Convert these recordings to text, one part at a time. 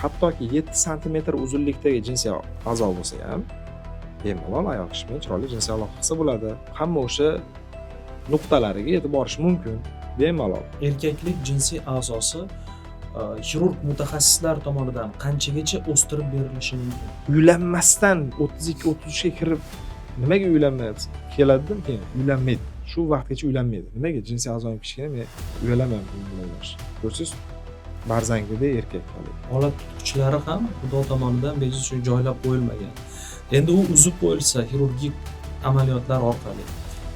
Hattoki 7 santimetr uzunlikdagi jinsiy a'zo bo'lsa ham, bemalol ayol kishi bilan chiroyli jinsiy aloqa qilsa bo'ladi. Hamma o'sha nuqtalariga yetib borishi mumkin bemalol. Erkaklik jinsiy a'zosi xirurg mutaxassislar tomonidan qanchagacha o'stirib berilishi mumkin? Uylanmasdan 32, 33ga kirib, "Nimaga uylanmayapsiz?" keladida, keyin uylanmaydi, shu vaqtgacha uylanmaydi. Nimaga? "Jinsiy a'zoyim kichkina, men uyalaman bu bilan uylanishga." Ko'rsangiz, barzangidek erkak haligi. Olat tutqichlari ham Xudo tomonidan bejiz shu joylab qo'yilmagan. Endi u uzib qo'yilsa xirurgik amaliyotlar orqali,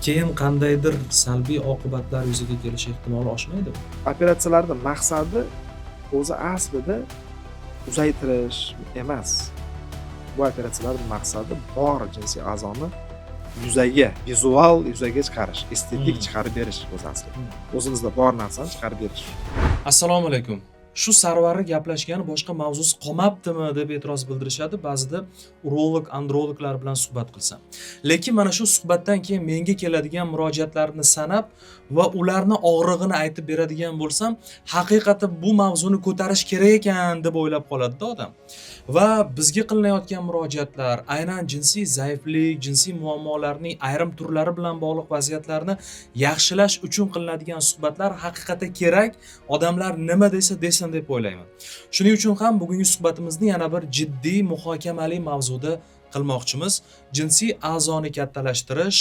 keyin qandaydir salbiy oqibatlar yuzaga kelishi ehtimoli oshmaydimi? Operatsiyalarni maqsadi o'zi aslida uzaytirish emas. Bu operatsiyalarni maqsadi bor jinsiy a'zoni yuzaga, vizual yuzaga chiqarish, estetik chiqarib berish o'zi aslida. O'zimizda bor narsani chiqarib berish. Assalomu alaykum. Shu Sarvarni gaplashgani boshqa mavzusi qolmabdimi, deb e'tiroz bildirishadi ba'zida urolog, androloglar bilan suhbat qilsam. Lekin mana shu suhbatdan keyin menga keladigan murojaatlarni sanab va ularni og'rig'ini aytib beradigan bo'lsam, haqiqatda bu mavzuni ko'tarish kerak ekan, deb o'ylab qoladida odam. Va bizga qilinayotgan murojaatlar aynan jinsiy zaiflik, jinsiy muammolarning ayrim turlari bilan bog'liq vaziyatlarni yaxshilash uchun qilinadigan suhbatlar haqiqatda kerak, odamlar nima desa desin, deb o'ylayman. Shuning uchun ham bugungi suhbatimizni yana bir jiddiy muhokamali mavzuda qilmoqchimiz: jinsiy a'zoni kattalashtirish,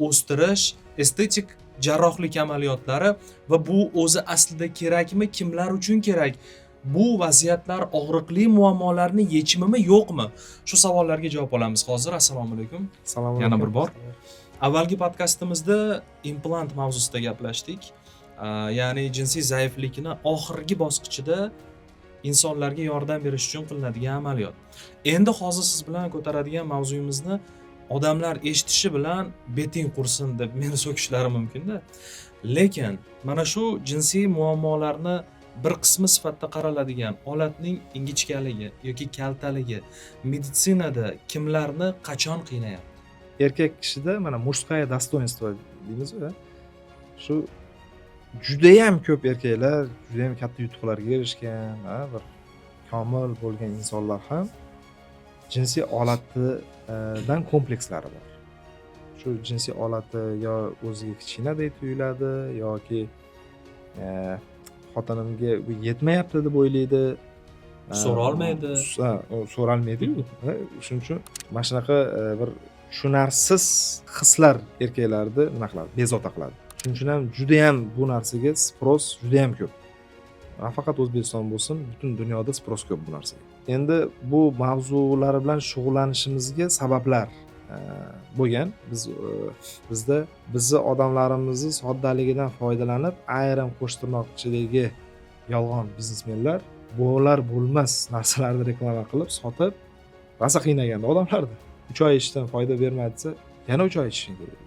o'stirish, estetik jarrohlik amaliyotlari va bu o'zi aslida kerakmi, kimlar uchun kerak, bu vaziyatlar og'riqli muammolarni yechimimi, yo'qmi? Shu savollarga javob olamiz hozir. Assalomu alaykum. Assalomu Yana alaykum. bir bor. Avvalgi podkastimizda implant mavzusida gaplashdik. Ya'ni jinsiy zaiflikni oxirgi bosqichida insonlarga yordam berish uchun qilinadigan amaliyot. Endi hozir siz bilan ko'taradigan mavzuyimizni odamlar eshitishi bilan "Beting qursin", deb meni so'kishlari mumkinda. Lekin mana shu jinsiy muammolarni bir qismi sifatida qaraladigan olatning ingichkaligi yoki kaltaligi meditsinada kimlarni qachon qiynayapti? Erkak kishida mana мужское достоинство deymiz-ku, shu judayam ko'p erkaklar judayam katta yutuqlarga erishgan, bir komil bo'lgan insonlar ham jinsiy olatidan komplekslari bor. Shu jinsiy olati yo o'ziga kichkinadek tuyuladi yoki xotinimga bu yetmayapti, deb o'ylaydi. So'rolmaydi. Ha, u so'ralmaydiyu. Shuning uchun mana shunaqa bir tushunarsiz hislar erkaklarni nima qiladi, bezovta qiladi. Shuning uchun ham judayam bu narsaga спрос judayam ko'p. Nafaqat O'zbekiston bo'lsin, butun dunyoda спрос ko'p bu narsaga. Endi bu mavzular bilan shug'ullanishimizga sabablar bo'lgan. Bizda bizni odamlarimizni soddaligidan foydalanib, ayrim qo'shtirnoq ichidagi yolg'on biznesmenlar bo'lar bo'lmas narsalarni reklama qilib sotib, rosa qiynaganda odamlarni. 3 oy ichdim, foyda bermadi, desa, yana 3 oy ichishing kerak,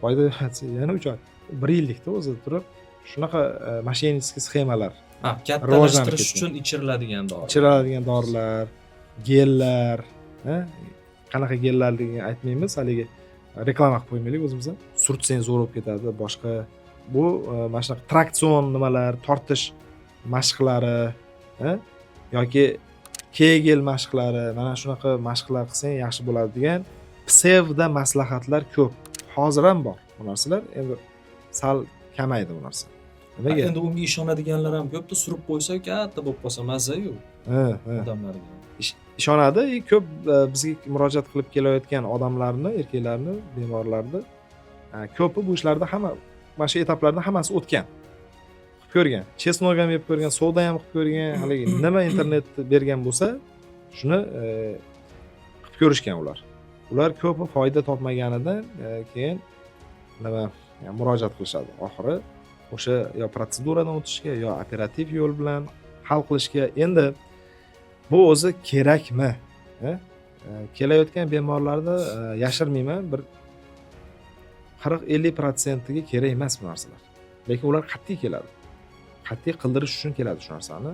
foyda bermadi, desa, yana 3 oy, bir yillikda o'zi turib shunaqa мошеннический sxemalar Ha, rivojlanib kattalashtirish ketgan. uchun ichiriladigan dori. Ichiriladigan dorilar, gellar, qanaqa gellarligini aytmaymiz, haligi reklama qilib qo'ymaylik o'zimiz ham. Surtsang, zo'r bo'lib ketadi, boshqa. Bu mana shunaqa traksion nimalar, tortish mashqlari, yoki Kegel mashqlari, mana shunaqa mashqlar qilsang, yaxshi bo'ladi, degan psevdo maslahatlar ko'p. Hozir ham bor bu narsalar, endi sal kamaydi bu narsa. Nimaga? Endi unga ishonadiganlar ham ko'pda, surib qo'ysa, katta bo'lib qolsa, mazza-yu Ha, ha. odamlarga. Ishonadi и ko'p bizga murojaat qilib kelayotgan odamlarni, erkaklarni, bemorlarni ko'pi bu ishlarda hamma mana shu etaplardan hammasi o'tgan, qilib ko'rgan, чеснок ham yeb ko'rgan, soda ham qilib ko'rgan, haligi nima internet bergan bo'lsa, shuni qilib ko'rishgan ular. Ular ko'pi foyda topmaganidan keyin nima, yani murojaat qilishadi oxiri o'sha yo protseduradan o'tishga, yo operativ yo'l bilan hal qilishga. Endi bu o'zi kerakmi, e? Kelayotgan bemorlarni yashirmayman, bir 40-50 protsentiga kerak emas bu narsalar, lekin ular qat'iy keladi, qat'iy qildirish uchun keladi shu narsani.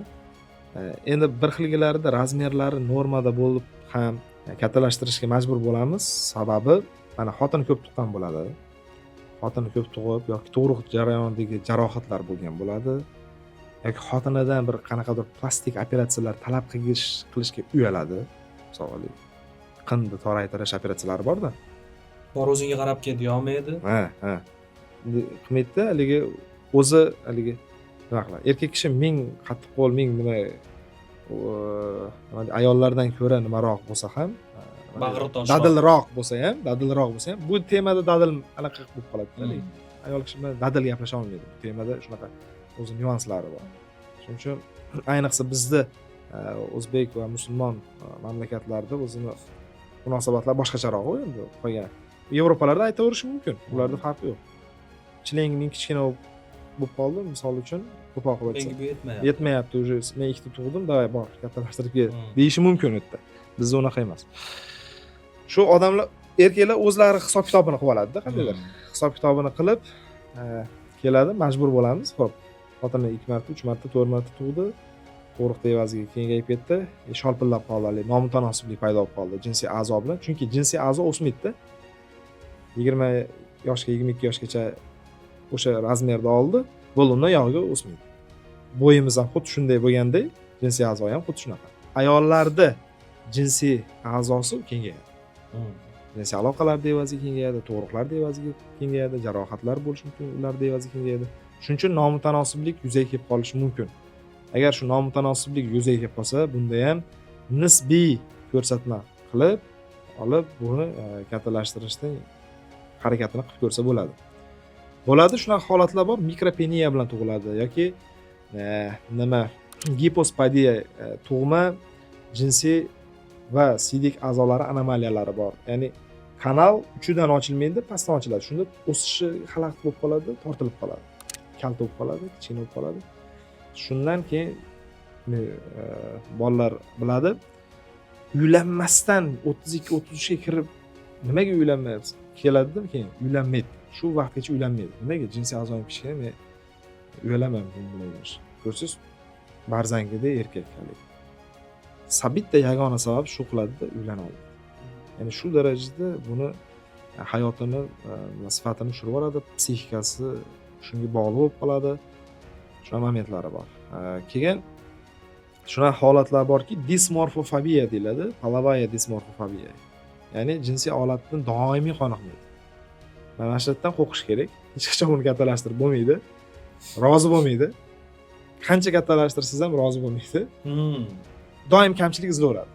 Endi bir xilgilarida razmerlari normada bo'lib ham kattalashtirishga majbur bo'lamiz. Sababi mana xotin ko'p tuqqan bo'ladi, xotini ko'p tug'ib yoki tug'ruq jarayonidagi jarohatlar bo'lgan bo'ladi. Yoki xotinidan bir qanaqadir plastik operatsiyalar talab qilishga uyaladi. Misol, qinni toraytirish operatsiyalari borda. Bor, o'zingga qarab ket deyolmaydi. Ha, qilmaydida haligi, o'zi haligi nima qiladi. Erkak kishi ming qattiqqo'l, ming nima, nima, ayollardan ko'ra nimaroq bo'lsa ham, bag'ri toshroq, dadilroq bo'lsa ham, bu temada dadil anaqa bo'lib qoladi haligi. Ayol kishi bilan dadil gaplasha olmaydi bu temada, shunaqa o'zi nyuanslari bor. Shuning uchun ayniqsa bizda o'zbek va musulmon mamlakatlarida o'zini munosabatlar boshqacharoq endi qolgan. Yevropalarda aytaverishi mumkin, ularda farqi yo'q. Chleningning kichkina bo'lib qoldi, misol uchun, qo'pol qilib aytsak, menga bu yetmayapti. Yetmayapti уже, men ikkita tug'dim, давай, bor, kattalashtirib kel deyishi mumkin u yerda. Bizda unaqa emas. Shu odamlar, erkaklar o'zlari hisob kitobini qilib oladida, qandaydir hisob kitobini qilib keladi, majbur bo'lamiz. Ho'p, xotini ikki marta, uch marta, to'rt marta tug'di, tug'ruqda evaziga kengayib ketdi, sholpillab qoldi, haligi nomutanosiblik paydo bo'lib qoldi jinsiy a'zo bilan. Chunki jinsiy a'zo o'smaydida, 20 yoshga, 22 yoshgacha o'sha размер da oldi, bo'ldi, undan yog'iga o'smaydi. Bo'yimiz ham xuddi shunday bo'lgandek, jinsiy a'zo ham xuddi shunaqa. Ayollarda jinsiy a'zosi kengayadi. Jinsiy aloqalarni evaziga kengayadi, tug'ruqlarni evaziga kengayadi, jarohatlar bo'lishi mumkin, ularni evaziga kengayadi. Shuning uchun nomutanosiblik yuzaga kelib qolishi mumkin. Agar shu nomutanosiblik yuzaga kelib qolsa, bunda ham nisbiy ko'rsatma qilib olib, buni kattalashtirishni harakatini qilib ko'rsa bo'ladi. Bo'ladi, shunaqa holatlar bor, mikropeniya bilan tug'iladi yoki nima, gipospadiya, tug'ma jinsiy va siydik a'zolari anomaliyalari bor, ya'ni kanal uchidan ochilmaydi, pastdan ochiladi. Shunda o'sishi xalaqit bo'lib qoladi, tortilib qoladi, kalta bo'lib qoladi, kichkina bo'lib qoladi. Shundan keyin bolalar biladi, uylanmasdan 32, 33ga kirib, nimaga uylanmayapsiz, keladida, keyin uylanmaydi, shu vaqtgacha uylanmaydi. Nimaga? Jinsiy a'zoyim kichkina, men uyalaman bu bilan yurish. Ko'rsangiz, barzangidek erkak haligi. Bitta yagona sabab shu qiladida, uylana olmaydi. Ya'ni shu darajada buni hayotini sifatini tushirib yuboradi, psixikasi shunga bog'liq bo'lib qoladi. Shunaqa momentlari bor. Keyin shunaqa holatlar borki, dismorfofobiya deyiladi, половая dismorfofobiya, ya'ni jinsiy olatdan doimiy qoniqmaydi. Mana shu yerdan qo'rqish kerak, hech qachon uni kattalashtirib bo'lmaydi, rozi bo'lmaydi. Qancha kattalashtirsangiz ham rozi bo'lmaydi. Doim kamchilik izlayveradi,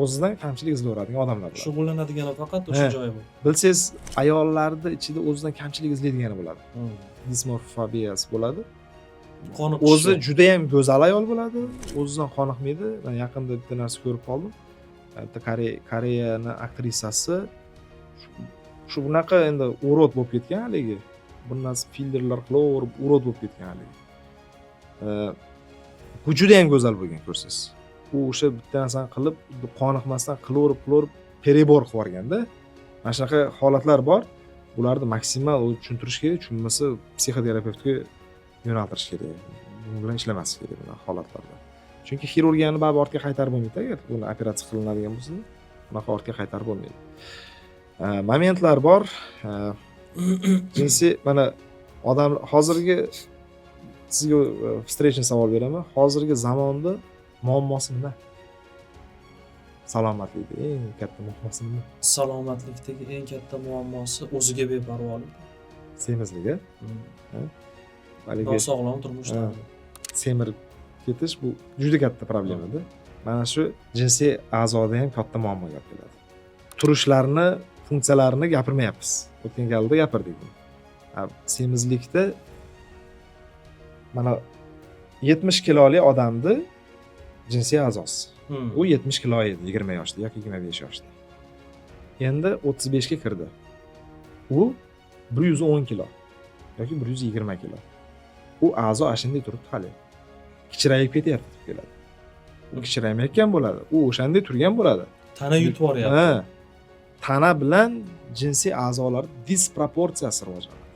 o'zidan kamchilik izlayveradigan odamlar bo'ladi. Shug'ullanadigani faqat o'sha joyi bu. Bilsangiz, ayollarni ichida o'zidan kamchilik izlaydigani bo'ladi, dismorfobiyasi bo'ladi. Qoniqish O'zi yo'q. judayam go'zal ayol bo'ladi, o'zidan qoniqmaydi. Man yaqinda bitta narsa ko'rib qoldim, bitta Koreyani aktrisasi shu bunaqa endi урод bo'lib ketgan, haligi bir narsa filtrlar qilaverib урод bo'lib ketgan haligi. Bu judayam go'zal bo'lgan, ko'rsangiz. U o'sha bitta narsani qilib qoniqmasdan qilaverib, qilaverib, перебор qilib yuborganda. Mana shunaqa holatlar bor. Bularni maksimal tushuntirish kerak, tushunmasa, psixoterapevtga yo'naltirish kerak, bu bilan ishlamaslik kerak bunaqa holatlarda, chunki xirurgiyani baribir ortga qaytarib bo'lmaydi. Agar buni operatsiya qilinadigan bo'lsa, bunaqa ortga qaytarib bo'lmaydi. Momentlar bor. Jinsiy, mana odam hozirgi, sizga встречный savol beraman, hozirgi zamonda muammosi nima? Salomatlikda eng katta muammosi nima? Salomatlikdagi eng katta muammosi o'ziga beparvolik. Semizlik a? Haligi Nosog'lom turmush tarzi. Semirib ketish, bu juda katta problemada. Mana shu jinsiy a'zoda ham katta muammoga olib keladi. Turishlarni funksiyalarini gapirmayapmiz, o'tgan galda gapirdik buni. Semizlikda mana 70 kiloli odamni jinsiy a'zosi, u 70 kilo edi 20 yoshda yoki 25 yoshda, endi 35 ga kirdi, u 110 kilo yoki 120 kilo. U a'zo ana shunday turibdi, hali kichrayib ketyapti deb keladi. U kichraymayotgan bo'ladi, u o'shanday turgan bo'ladi. Tana yutib yuboryapti. Ha, tana bilan jinsiy a'zolar disproporsiyasi rivojlanadi.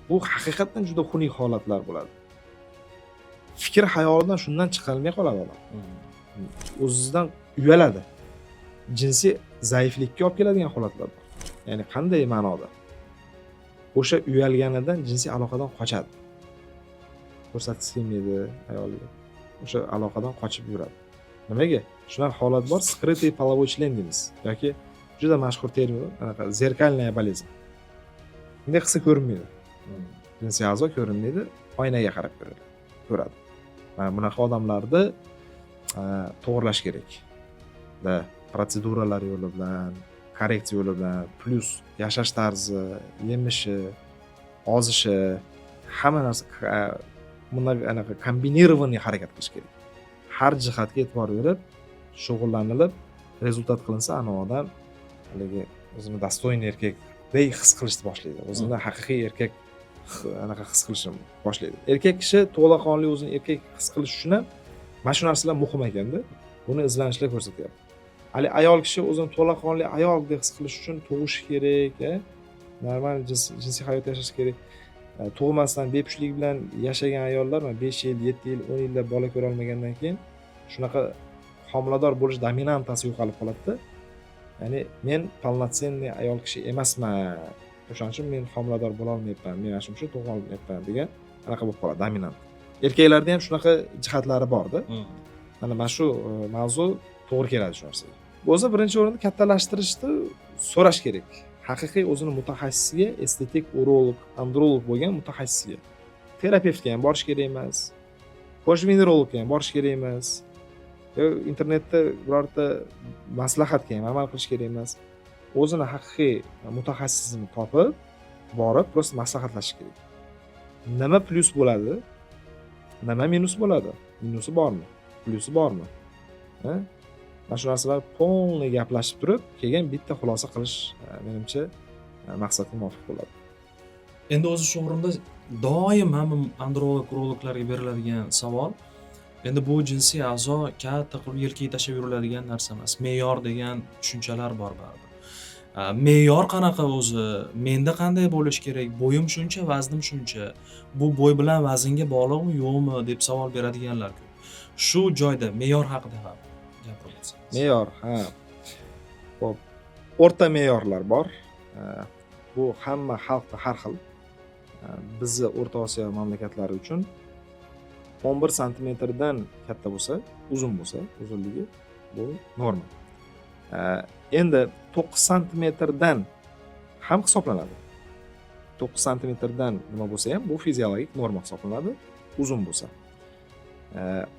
Bu haqiqatdan juda xunuk holatlar bo'ladi. Fikr xayolidan shundan chiqolmay qoladi odam. O'zidan uyaladi, jinsiy zaiflikka olib keladigan holatlar bor. Ya'ni qanday ma'noda? O'sha uyalganidan jinsiy aloqadan qochadi. Ko'rsatgisi kelmaydi ayoliga, o'sha aloqadan qochib yuradi. Nimaga? Shunaqa holat bor, скрытый половой член deymiz yoki juda mashhur termin, anaqa зеркальная болезнь. Bunday qilsa ko'rinmaydi, jinsiy a'zo ko'rinmaydi, oynaga qarab ko'radi. Mana bunaqa odamlarni to'g'irlash kerak да, protseduralar yo'li bilan, korreksiya yo'li bilan, plyus yashash tarzi, yemishi, ozishi, hamma narsa bundan anaqa комбинированный harakat qilish kerak. Har jihatga e'tibor berib, shug'ullanilib, результат qilinsa, ana odam haligi o'zini достойный erkakday his qilishni boshlaydi, o'zini haqiqiy erkak anaqa his qilishni boshlaydi. Erkak kishi to'laqonli o'zini erkak his qilish uchun ham mana shu narsalar muhim ekanda, buni izlanishlar ko'rsatyapti. Haligi ayol kishi o'zini to'laqonli ayoldek his qilish uchun tug'ishi kerak, normal jinsiy hayot yashashi kerak. Tug'masdan bepushtlik bilan yashagan ayollar mana 5 yil, 7 yil, 10 yillab bola ko'rolmagandan keyin shunaqa homilador bo'lish dominantasi yo'qolib qoladida. Ya'ni men полноценный ayol kishi emasman, o'shaning uchun men homilador bo'lolmayapman, men mana shuning uchun tug'olmayapman degan anaqa bo'lib qoladi dominant. Erkaklarda ham shunaqa jihatlari borda. Mana shu mavzu to'g'ri keladi shu narsaga. O'zi birinchi o'rinda kattalashtirishni so'rash kerak haqiqiy o'zini mutaxassisiga, estetik urolog, androlog bo'lgan mutaxassisga. Terapevtga ham borish kerak emas, koshvenerologga ham borish kerak emas, yo internetda birorta maslahatga ham amal qilish kerak emas. O'zini haqiqiy mutaxassisini topib borib, просто maslahatlashish kerak: nima plyus bo'ladi, nima minus bo'ladi, minusi bormi, plyusi bormi, ha? Mana shu narsalar полный gaplashib turib, keyin bitta xulosa qilish, menimcha, maqsadga muvofiq bo'ladi. Endi o'zi shu o'rinda doim hamma androlog, urologlarga beriladigan savol: endi bu jinsiy a'zo katta qilib yelkaga tashlab yuriladigan narsa emas, me'yor degan tushunchalar bor baribir. Me'yor qanaqa o'zi, menda qanday bo'lishi kerak, bo'yim shuncha, vaznim shuncha, bu bo'y bilan vaznga bog'liqmi, yo'qmi, deb savol beradiganlar ko'p. Shu joyda me'yor haqida ham gapirib o'tsangiz. Me'yor, ha, ho'p, o'rta me'yorlar bor. Bu hamma xalqda har xil. Bizni O'rta Osiyo mamlakatlari uchun 11 santimetrdan katta bo'lsa, uzun bo'lsa uzunligi, bu norma. Endi 9 santimetrdan ham hisoblanadi. 9 santimetrdan nima bo'lsa ham, bu fiziologik norma hisoblanadi uzun bo'lsa.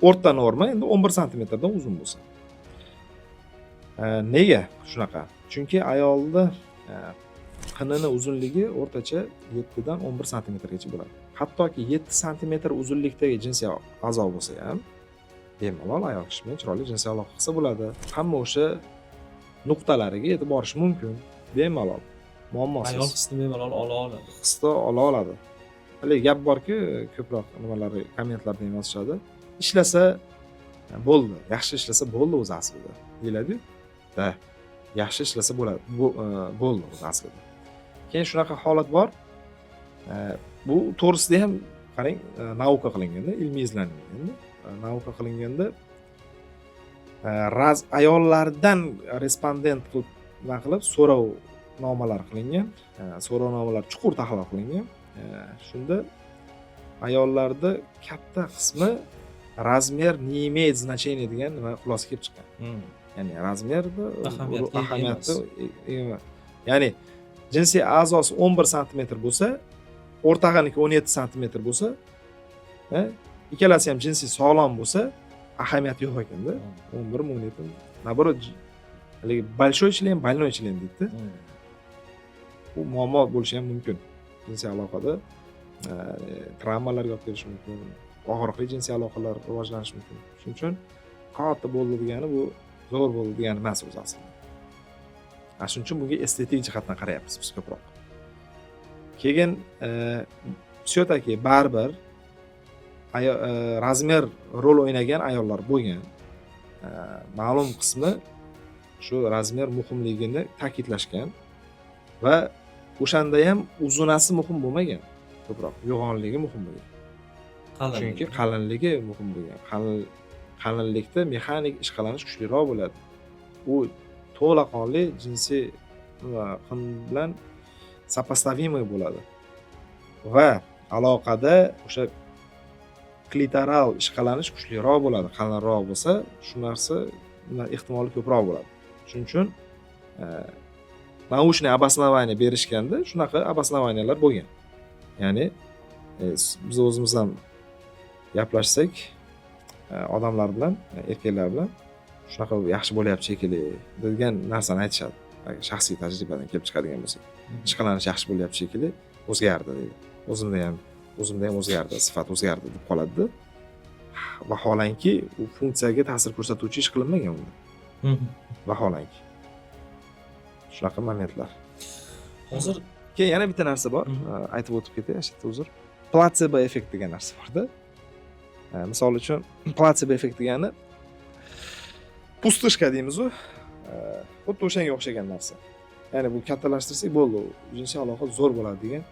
O'rta norma endi 11 santimetrdan uzun bo'lsa. Nega shunaqa? Chunki ayolni qinini uzunligi o'rtacha 7 dan 11 santimetrgacha bo'ladi. Hattoki 7 santimetr uzunlikdagi jinsiy a'zo bo'lsa ham, bemalol ayol kishi bilan chiroyli jinsiy aloqa qilsa bo'ladi. Hamma o'sha nuqtalariga yetib borishi mumkin bemalol, muammosiz. Ayol hisni bemalol ola oladi. Hisni ola oladi. Haligi gap borku, ko'proq nimalar, kommentlarda ham yozishadi: ishlasa bo'ldi, yaxshi ishlasa bo'ldi o'zi aslida, deyiladiyu да. Yaxshi ishlasa bo'ladi, bu bo'ldi o'zi aslida. Keyin shunaqa holat bor. Bu to'g'risida ham qarang, наука qilinganda, ilmiy izlanilganda, наука qilinganda, раз ayollardan respondent qilib, nima qilib, so'rovnomalar qilingan. So'rovnomalar chuqur tahlil qilingan. Shunda ayollarda katta qismi "размер не имеет значения" degan nima, xulosa kelib chiqqan. Ya'ni размер ni Ahamiyatga ega ahamiyati emas. Ega. Ya'ni jinsiy a'zosi 11 santimetr bo'lsa, o'rtog'iniki 17 santimetr bo'lsa, ikkalasi ham jinsiy sog'lom bo'lsa, ahamiyati yo'q ekanda. 11 mi, 17, наоборот, haligi "большой член больной член" deydida. Bu muammo bo'lishi ham mumkin jinsiy aloqada, travmalarga olib kelishi mumkin, og'riqli jinsiy aloqalar rivojlanishi mumkin. Shuning uchun katta bo'ldi degani, bu zo'r bo'ldi degani emas o'zi aslida. Ana shuning uchun bunga estetik jihatdan qarayapmiz biz ko'proq. Keyin все таки baribir размер rol o'ynagan ayollar bo'lgan. Ma'lum qismi shu размер muhimligini ta'kidlashgan va o'shanda ham uzunasi muhim bo'lmagan, ko'proq yo'g'onligi muhim bo'lgan. Qalinligi. Chunki qalinligi muhim bo'lgan. Qalinlikda mexanik ishqalanish kuchliroq bo'ladi, u to'laqonli jinsiy nima, qin bilan сопоставимый bo'ladi va aloqada o'sha Klitoral ishqalanish kuchliroq bo'ladi, qalinroq bo'lsa, shu narsa ehtimoli ko'proq bo'ladi. Shuning uchun научный обоснование berishganda shunaqa обоснованияlar bo'lgan. Ya'ni biz o'zimiz ham gaplashsak odamlar bilan, erkaklar bilan, shunaqa yaxshi bo'lyapti shekilli degan narsani aytishadi. Agar shaxsiy tajribadan kelib chiqadigan bo'lsak, ishqalanish yaxshi bo'lyapti shekilli, o'zgardi deydi. O'zimda ham o'zgardi, sifat o'zgardi deb qoladida. Vaholanki u funksiyaga ta'sir ko'rsatuvchi ish qilinmagan unda. Vaholanki shunaqa momentlar. Hozir Keyin yana bitta narsa bor, aytib o'tib ketay shu yerda, uzr. Плацебо эффект degan narsa borda. Misol uchun, плацебо эффект degani пустышка deymizu, xuddi o'shanga o'xshagan narsa. Ya'ni bu kattalashtirsak bo'ldi, u jinsiy aloqa zo'r bo'ladi degan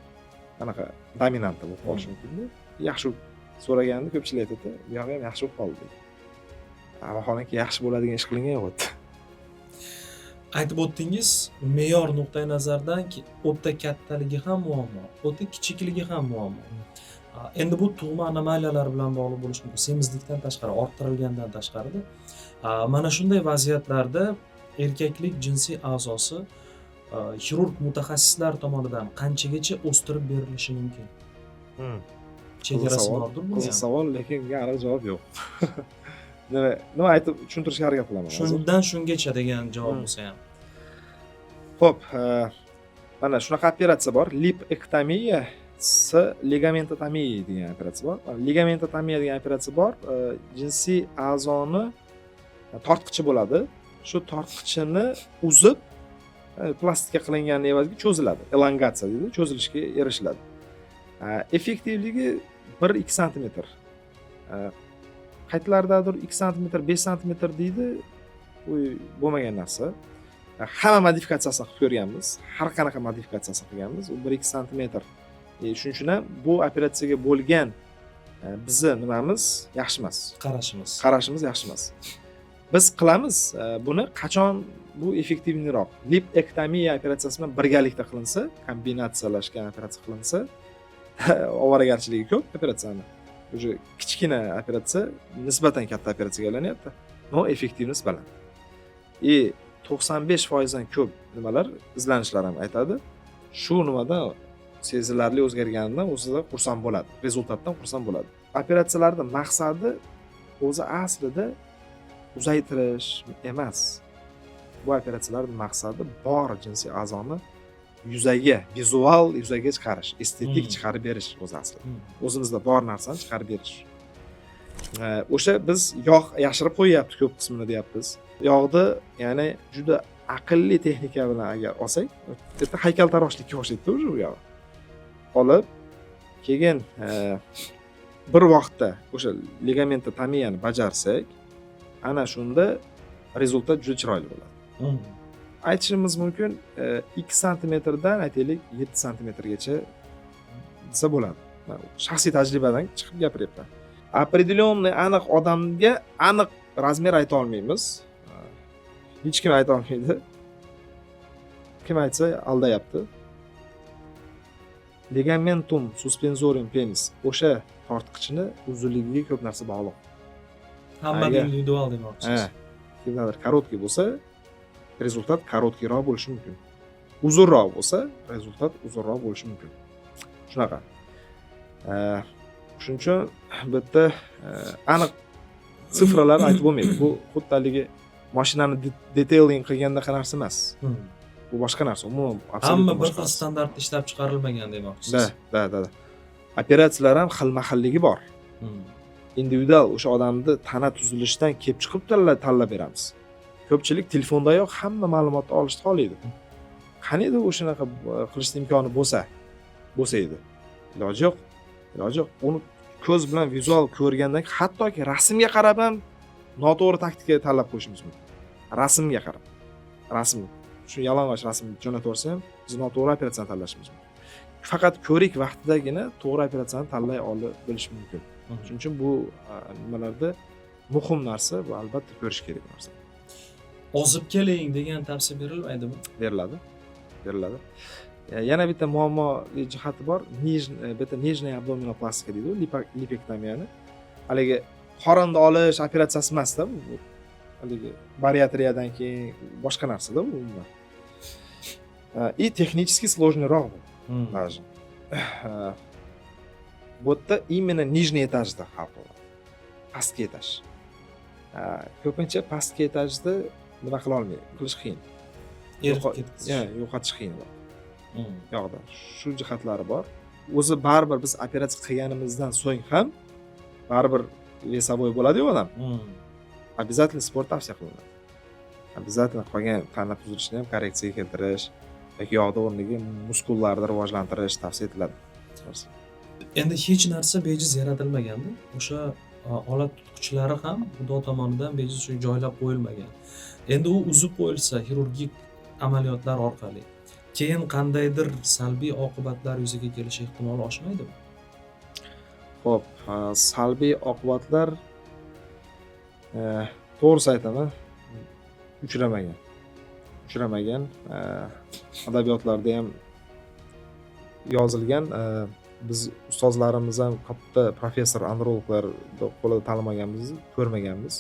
anaqa dominanta bo'lib qolishi mumkinda. Yaxshi so'raganda ko'pchilik aytadi, bu yog'i ham yaxshi bo'lib qoldi deydi. Vaholanki yaxshi bo'ladigan ish qilingan yo'q u yerda. Aytib o'tdingiz, me'yor nuqtai nazaridan o'ta kattaligi ham muammo, o'ta kichikligi ham muammo. Endi bu tug'ma anomaliyalar bilan bog'liq bo'lishi mumkin, semizlikdan tashqari, orttirilgandan tashqarida. Mana shunday vaziyatlarda erkaklik jinsiy a'zosi xirurg mutaxassislar tomonidan qanchagacha o'stirib berilishi mumkin? Chegarasi Savol. bordir buni Qiziq ham. savol, lekin bunga aniq javob yo'q. Nima aytib tushuntirishga harakat qilaman hozir. Shundan shungacha degan javob bo'lsa ham. Xo'p, mana shunaqa operatsiya bor. Lipektomiya с ligamentotомией degan operatsiya bor. Mana ligamentotomiya degan operatsiya bor. Jinsiy a'zoni tortqichi bo'ladi. Shu tortqichini uzib, plastika qilinganini evaziga cho'ziladi. Elongatsiya deydi, cho'zilishga erishiladi. Effektivligi 1-2 santimetr. Qaytlardadir 2 santimetr, 5 santimetr deydi. U bo'lmagan narsa. Hamma modifikatsiyasini qilib ko'rganmiz. Har qanaqa modifikatsiyasini qilganmiz. U 1-2 santimetr. Shuning uchun ham bu operatsiyaga bo'lgan bizni nimamiz yaxshi emas. Qarashimiz. Qarashimiz yaxshi emas. Biz qilamiz buni qachon bu эффективный roq? Lipektomiya operatsiyasi bilan birgalikda qilinsa, kombinatsiyalashgan operatsiya qilinsa, ovoragarchiligi ko'p operatsiyani. Уже kichkina operatsiya nisbatan katta operatsiyaga aylanyapti. Но эффективность baland. И 95% dan ko'p nimalar, izlanishlar ham aytadi. Shu nimadan sezilarli o'zgarganidan o'zida xursand bo'ladi. Результат dan xursand bo'ladi. Operatsiyalarning maqsadi o'zi aslida uzaytirish emas. Bu operatsiyalarning maqsadi bor jinsiy a'zoni yuzaga, vizual yuzaga chiqarish, estetik chiqarib berish o'zi aslida. O'zimizda bor narsani chiqarib berish. O'sha biz yog' yashirib qo'yyapti ko'p qismini deyapmiz. Yog'ni, ya'ni juda aqlli texnika bilan agar olsak, bu yerda haykaltaroshlikka o'xshaydi уже u yog'i. Olib, keyin bir vaqtda o'sha ligamentotomiyani bajarsak, ana shunda результат juda chiroyli bo'ladi. Aytishimiz mumkin, 2 santimetrdan aytaylik 7 santimetrgacha desa bo'ladi. Man shaxsiy tajribadan chiqib gapiryapman. Определенный aniq odamga aniq размер ayta olmaymiz. Hech kim ayta olmaydi. Kim aytsa aldayapti. Ligamentum suspensorium penis, o'sha tortqichini uzunligiga ko'p narsa bog'liq. Hamma individual demoqchisiz. Ha, kimdadir короткий bo'lsa, результат короткий roq bo'lishi mumkin. Uzunroq bo'lsa, результат uzunroq bo'lishi mumkin. Shunaqa. Shuning uchun bu yerda aniq цифра lar aytib bo'lmaydi. Bu xuddi haligi mashinani detailing qilgandaqa narsa emas. Bu boshqa narsa, umuman Hamma абсолютно bir boshqa xil narsa. Standart ishlab chiqarilmagan demoqchisiz. Да. Operatsiyalar ham xilma-xilligi bor. Individual o'sha odamni tana tuzilishidan kelib chiqib tanlab beramiz. Ko'pchilik telefondayoq hamma ma'lumotni olishni xohlaydi. Qaniydi o'shanaqa qilishni imkoni bo'lsa edi. Iloji yo'q. Iloji yo'q. Uni ko'z bilan vizual ko'rgandan keyin hattoki rasmga qarab ham noto'g'ri taktika tanlab qo'yishimiz mumkin. Rasmga qarab. Rasm. Shu yalang'och rasm jo'natib yuborsa ham biz noto'g'ri operatsiyani tanlashimiz mumkin. Faqat ko'rik vaqtidagina to'g'ri operatsiyani tanlay olib bilish mumkin. Shuning uchun bu nimalarda muhim narsa bu, albatta ko'rish kerak bu narsa. Ozib keling degan tavsiya berilmaydimi? Beriladi. Beriladi. Yana bitta muammoli jihati bor. Bitta нижняя абдоминопlastika deydi u, lipektomiyani. Haligi qorinni olish operatsiyasi emasda bu, haligi bariatriyadan keyin boshqa narsada bu umuman. И технически сложный roq bu даже. Bu yerda именно нижний этаж da hal qiladi, pastki этаж. Ko'pincha pastki этаж da nima qila olmaydi, qilish qiyin. Eritib ketkazish. Ya, yo'qotish qiyinroq yoqda, shu jihatlari bor. O'zi baribir biz operatsiya qilganimizdan so'ng ham baribir весовой bo'ladiyu odam. Обязательно sport tavsiya qilinadi, обязательно qolgan tana tuzilishini ham korreksiyaga keltirish yoki yog'ni o'rniga muskullarni rivojlantirish tavsiya etiladi. Endi hech narsa bejiz yaratilmaganda, o'sha olat tutqichlari ham xudo tomonidan bejiz shu joylab qo'yilmagan. Endi u uzib qo'yilsa xirurgik amaliyotlar orqali, keyin qandaydir salbiy oqibatlar yuzaga kelishi ehtimoli oshmaydimi? Ho'p, salbiy oqibatlar, to'g'risi aytaman, uchramagan. Adabiyotlarda ham yozilgan. Biz ustozlarimiz ham katta professor androloglar qo'lida ta'lim olganmiz, ko'rmaganmiz,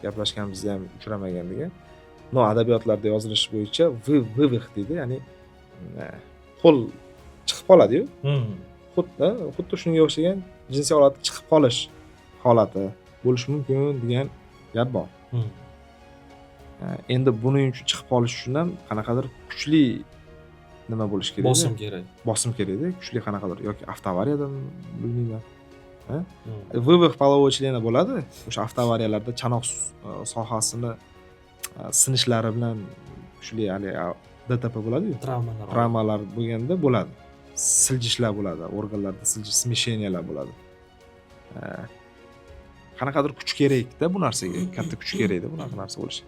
gaplashganimizda ham uchramagan degan. Но adabiyotlarda yozilishi bo'yicha вывих deydi, ya'ni qo'l chiqib qoladiyu, xuddi shunga o'xshagan jinsiy holati chiqib qolish holati bo'lishi mumkin degan gap bor. Endi buning uchun, chiqib qolish uchun ham qanaqadir kuchli nima bo'lishi kerak. Bosim kerak. Bosim kerakda, kuchli qanaqadir yoki avtoavariyadan, bilmayman. Вывих полового члена bo'ladi, o'sha avtoavariyalarda chanoq sohasini sinishlari bilan kuchli haligi ДТП bo'ladiyu. Travmalar. Travmalar bo'lganda bo'ladi, siljishlar bo'ladi, organlarda siljish, смещения lar bo'ladi. Qanaqadir kuch kerakda bu narsaga, katta kuch kerakda bunaqa narsa bo'lishi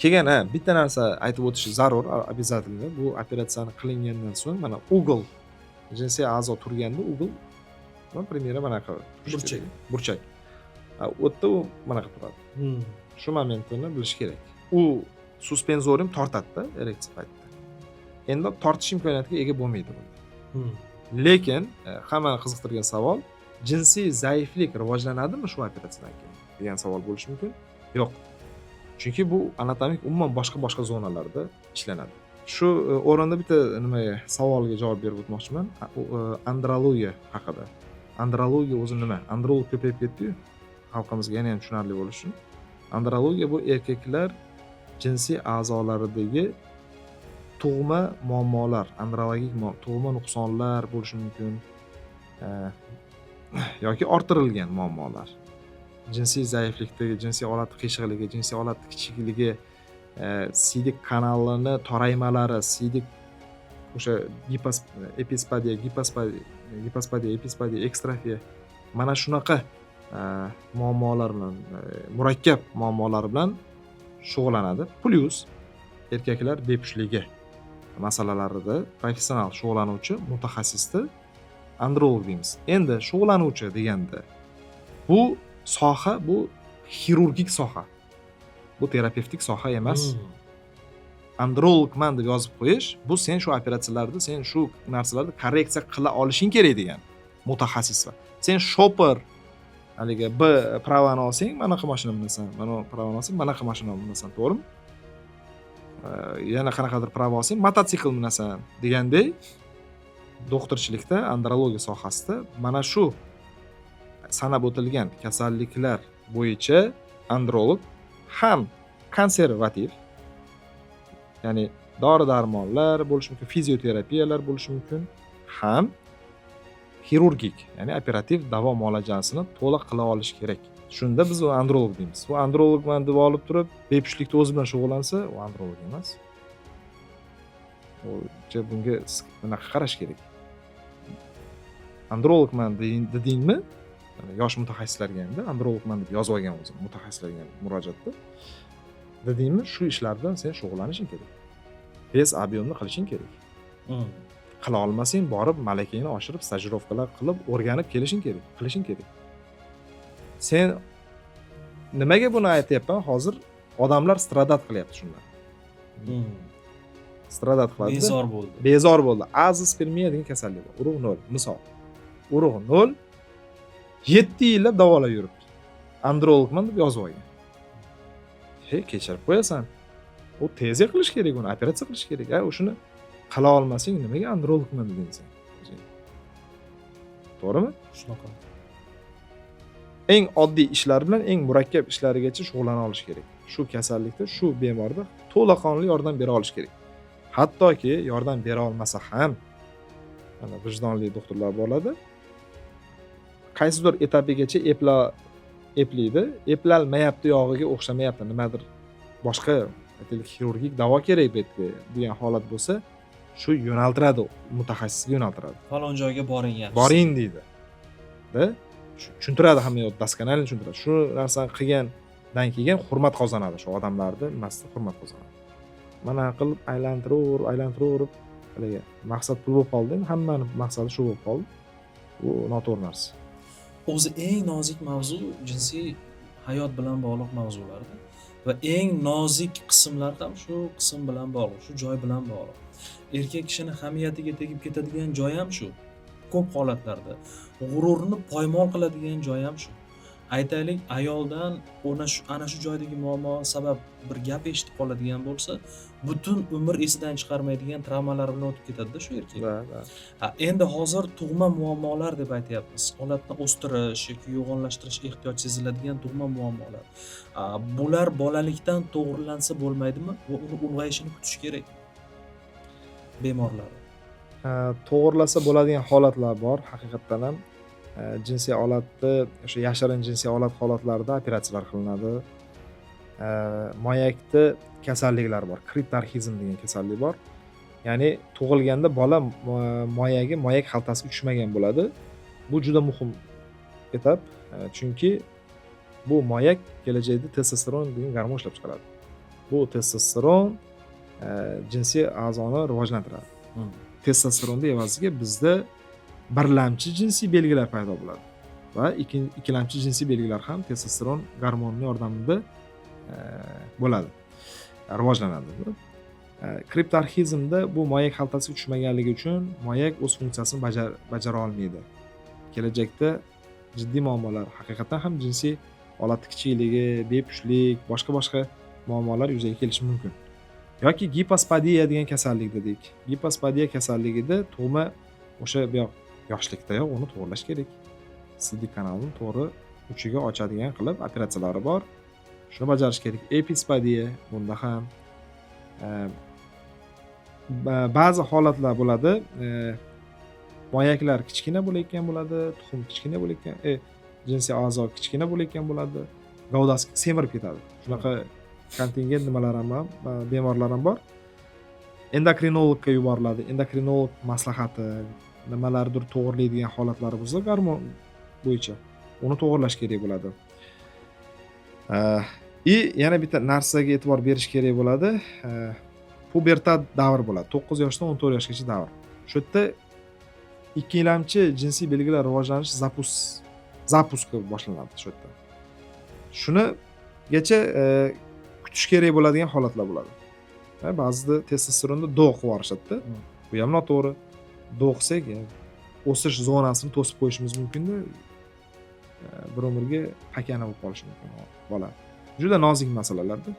keyin. Ha, bitta narsa aytib o'tish zarur, обязательно bu operatsiyani qilingandan so'ng mana угол jinsiy a'zo turganda, угол примерно manaqa turishi Burchak. kerak. Burchak. U yerda u manaqa turadi. Shu momentini bilish kerak. U suspenzorium tortadida ereksiya paytida, endi tortish imkoniyatiga ega bo'lmaydi bunda. Lekin hammani qiziqtirgan savol: jinsiy zaiflik rivojlanadimi shu operatsiyadan keyin degan savol bo'lishi mumkin. Yo'q, chunki bu anatomik umuman boshqa boshqa zonalarda ishlanadi. Shu o'rinda bitta nimaga, savolga javob berib o'tmoqchiman. U, andrologiya haqida. Andrologiya o'zi nima? Androlog ko'payib ketdiyu, xalqimizga yana ham tushunarli bo'lishi uchun: andrologiya bu erkaklar jinsiy a'zolaridagi tug'ma muammolar, andrologik tug'ma nuqsonlar bo'lishi mumkin yoki orttirilgan muammolar, jinsiy zaiflikdagi, jinsiy olat qiyshiqligi, jinsiy olat kichikligi, siydik kanalini toraymalari, siydik o'sha epispadiya, gipospadiya, epispadiya, ekstrofiya, mana shunaqa muammolar bilan, murakkab muammolar bilan shug'ullanadi. Plyus erkaklar bepushligi masalalarida professional shug'ullanuvchi mutaxassisni androlog deymiz. Endi shug'ullanuvchi deganda, bu soha, bu xirurgik soha, bu terapevtik soha emas. Andrologman deb yozib qo'yish, bu sen shu operatsiyalarda, sen shu narsalarni korreksiya qila olishing kerak degan mutaxassis. Sen shopir haligi B права ni olsang, manaqa mashina minasan, mana права ni olsang, manaqa mashina minasan, to'g'rimi? Yana qanaqadir права olsang, mototsikl minasan degandek, doktorchilikda, andrologiya sohasida mana shu sanab o'tilgan kasalliklar bo'yicha androlog ham konservativ, ya'ni dori darmonlar bo'lishi mumkin, fizioterapiyalar bo'lishi mumkin, ham xirurgik, ya'ni operativ davo muolajasini to'liq qila olishi kerak. Shunda biz u androlog deymiz. U andrologman deb olib turib, bepushtlikda o'zi bilan shug'ullansa, u androlog emas. U bunga bunaqa qarash kerak: andrologman dedingmi, yosh mutaxassislarga hamda andrologman deb yozib olgan o'zim mutaxassislarga ham murojaatda dedingmi, shu ishlar bilan sen shug'ullanishing kerak, весь объем ni qilishing kerak. Qila olmasang, borib malakangni oshirib, stajirovkalar qilib, o'rganib kelishing kerak, qilishing kerak. Sen nimaga buni aytyapman? Hozir odamlar страдать qilyapti shundan. Страдать qiladi. Bezor bo'ldi. Bezor bo'ldi. Azospermiya degan kasallik bor, urug' nol, misol, urug' nol, 7 yillab davolab yuribdi. Andrologman deb yozib olgan. He, kechirib qo'yasan, u tezga qilish kerak, uni operatsiya qilish kerak. A o'shani qila olmasang, nimaga andrologman deding sen o'zing? To'g'rimi? Shunaqa. Eng oddiy ishlar bilan eng murakkab ishlarigacha shug'ullana olish kerak. Shu kasallikda, shu bemorda to'laqonli yordam bera olish kerak. Hattoki yordam bera olmasa ham, mana, vijdonli doktorlar bo'ladi, qaysidir etapigacha eplaydi, eplolmayapti, yog'iga o'xshamayapti, nimadir boshqa, aytaylik, xirurgik davo kerak bu yerga degan holat bo'lsa, shu yo'naltiradi, mutaxassisga yo'naltiradi. Falon joyga boring, yaxshisi. Boring deydi da, tushuntiradi, hamma yoq досконально tushuntiradi. Shu narsani qilgandan keyin hurmat qozonadi, shu odamlarni nimasida hurmat qozonadi. Mana qilib aylantiraverib, aylantiraverib, haligi maqsad pul bo'lib qoldi endi, hammani maqsadi shu bo'lib qoldi. Bu noto'g'ri narsa. O'zi eng nozik mavzu jinsiy hayot bilan bog'liq mavzularda va eng nozik qismlar ham shu qism bilan bog'liq, shu joy bilan bog'liq. Erkak kishini hamiyatiga tegib ketadigan joy ham shu. Ko'p holatlarda g'ururni poymol qiladigan joy ham shu. Aytaylik, ayoldan ana shu joydagi muammo sabab bir gap eshitib qoladigan bo'lsa, butun umr esidan chiqarmaydigan travmalar bilan o'tib ketadida shu erkak. Да, да. Ha, endi hozir tug'ma muammolar deb aytyapmiz. Olatni o'stirish yoki yo'g'onlashtirish ehtiyoj seziladigan tug'ma muammolar. Bular bolalikdan to'g'rilansa bo'lmaydimi va uni ulg'ayishini kutish kerak bemorlar? To'g'irlasa bo'ladigan holatlar bor haqiqatdan ham. Jinsiy olatni, o'sha yashirin jinsiy olat holatlarida operatsiyalar qilinadi. Moyakda kasalliklar bor, kriptorxizm degan kasallik bor, ya'ni tug'ilganda bola moyagi moyak xaltasiga tushmagan bo'ladi. Bu juda muhim etap, chunki bu moyak kelajakda testosteron degan gormon ishlab chiqaradi. Bu testosteron jinsiy a'zoni rivojlantiradi. Testosteronni evaziga bizda birlamchi jinsiy belgilar paydo bo'ladi va ikkilamchi jinsiy belgilar ham testosteron gormonini yordamida bo'ladi, rivojlanadi. Kriptorxizmda bu moyak xaltasiga tushmaganligi uchun moyak o'z funksiyasini bajara olmaydi. Kelajakda jiddiy muammolar, haqiqatdan ham jinsiy olatni kichikligi, bepushtlik, boshqa boshqa muammolar yuzaga kelishi mumkin. Yoki gipospadiya degan kasallik dedik. Gipospadiya kasalligida tug'ma o'sha bu yoq yoshlikdayoq uni to'g'irlash kerak. Siydik kanalini to'g'ri uchiga ochadigan qilib operatsiyalari bor, shuni bajarish kerak. Epispadiya, bunda ham ba'zi holatlar bo'ladi, moyaklar kichkina bo'layotgan bo'ladi, tuxum kichkina bo'layotgan, jinsiy a'zo kichkina bo'layotgan bo'ladi, gavdasi semirib ketadi. Shunaqa kontingent nimalar ham bor, bemorlar ham bor. Endokrinologga yuboriladi. Endokrinolog maslahati, nimalardir to'g'irlaydigan holatlari bo'lsa gormon bo'yicha, uni to'g'irlash kerak bo'ladi. И yana bitta narsaga e'tibor berish kerak bo'ladi. Pubertat davr bo'ladi, 9 yoshdan 14 yoshgacha davr. Shu yerda ikkilamchi jinsiy belgilar rivojlanishi запуск i boshlanadi shu yerda. Shunigacha kutish kerak bo'ladigan holatlar bo'ladi. Ha, ba'zida testosteronni до qilib yuborishadida. Bu ham noto'g'ri. До qilsak, o'sish zonasini to'sib qo'yishimiz mumkinda, bir umrga pakana bo'lib qolishi mumkin bola. Juda nozik masalalarda,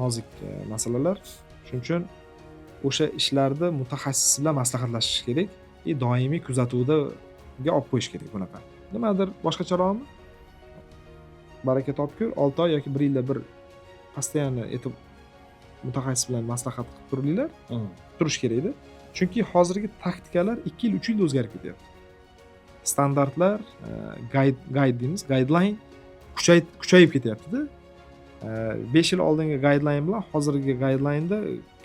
nozik masalalar. Shuning uchun o'sha ishlarda mutaxassis bilan maslahatlashish kerak и doimiy kuzatuvda olib qo'yish kerak. Bunaqa nimadir boshqacharoqmi, baraka topkur, 6 oy yoki bir yilda bir постоянно etib mutaxassis bilan maslahat qilib turinglar, turish kerakda, chunki hozirgi taktikalar 2 yil, 3 yilda o'zgarib ketyapti. Standartlar, guide deymiz, guideline kuchayib ketyaptida. 5 yil oldingi guideline bilan hozirgi guidelineda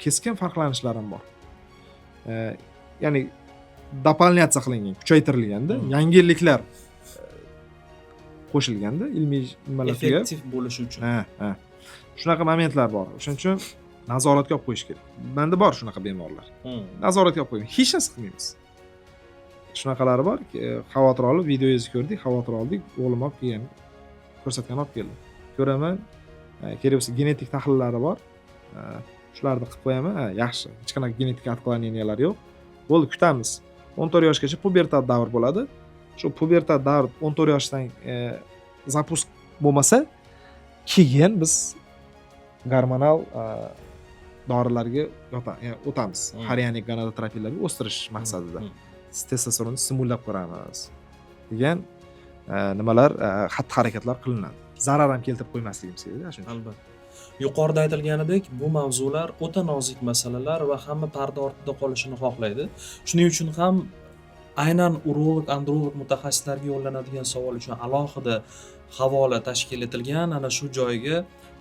keskin farqlanishlar ham bor. Ya'ni дополняться qilingan, kuchaytirilganda, yangiliklar qo'shilganda, ilmiy nimalar tugab. Effektiv bo'lishi uchun. Ha, shunaqa momentlar bor. O'shaning uchun nazoratga olib qo'yish kerak. Manda bor shunaqa bemorlar. Nazoratga olib qo'ygan, hech narsa qilmaymiz. Shunaqalari bor, xavotir olib, videongizni ko'rdik, xavotir oldik, o'g'lim olib kelgan, ko'rsatgan, olib keldi. Ko'raman, kerak bo'lsa genetik tahlillari bor. Shularni qilib qo'yaman. Ha, yaxshi, hech qanaqa genetik отклонения lar yo'q, bo'ldi, kutamiz. 14 yoshgacha pubertat davr bo'ladi. Shu pubertat davr 14 yoshdan запуск Bo'lmasa, keyin biz gormonal dorilarga ya'ni o'tamiz. Xorionik gonadotropinlarga o'stirish maqsadida. Testosteronni stimullab ko'ramiz degan nimalar, xatti harakatlar qilinadi. Zarar ham keltirib qo'ymasligimiz kerak shuning uchun. Albatta. Yuqorida aytilganidek, bu mavzular o'ta nozik masalalar va hamma parda ortida qolishini xohlaydi. Shuning uchun ham aynan urolog, androlog mutaxassislarga yo'llanadigan savol uchun alohida havola tashkil etilgan. Ana shu joyga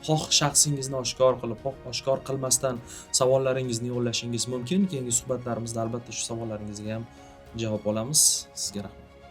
xoh shaxsingizni oshkor qilib, xoh oshkor qilmasdan savollaringizni yo'llashingiz mumkin. Keyingi suhbatlarimizda albatta shu savollaringizga ham javob olamiz. Sizga rahmat.